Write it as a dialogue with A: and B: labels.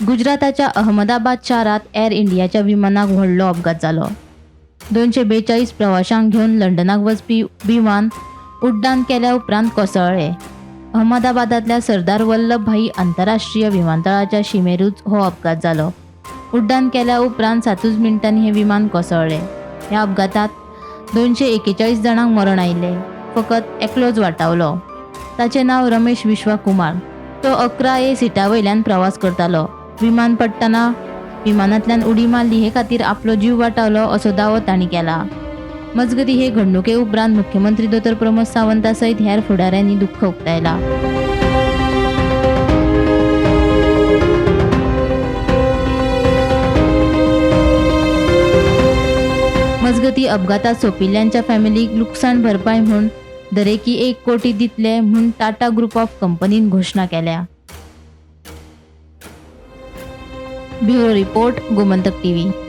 A: गुजराताच्या अहमदाबाद शारांत एर इंडियाच्या विमानाक व्हडलो अपघात जालो. 242 प्रवाशांक घेवन लंडनाक वचपी विमान उड्डाण केल्या उपरांत कोसळ्ळें. अहमदाबादांतल्या सरदार वल्लभ भाई आंतरराष्ट्रीय विमानतळाच्या शिमेरूच हो अपघात जालो. उड्डाण केल्या उपरांत 7 मिनटांनी हें विमान कोसळ्ळें. ह्या अपघातांत 241 जाणांक मरण आयलें. फकत एकलोच वाटावलो. ताचें नांव रमेश विश्वा कुमार. तो 11 ए सिटा वयल्यान प्रवास करतालो. विमान पडटना विमानांतल्यान उडी मारली हे खातीर आपलो जीव वाटावलो असो दावो तांणी केला. मजगतीं, हे घडणुके उपरांत मुख्यमंत्री दोतोर प्रमोद सावंता सयत हेर फुडाऱ्यांनी दुख्ख उक्तायला. मजगतीं, अपघातात सोंपिल्ल्यांच्या फॅमिलीक लुकसाण भरपाय म्हूण दरेकी 1 कोटी दितले म्हूण टाटा ग्रुप ऑफ कंपनीन घोशणा केल्या. Bureau report, Gomantak TV.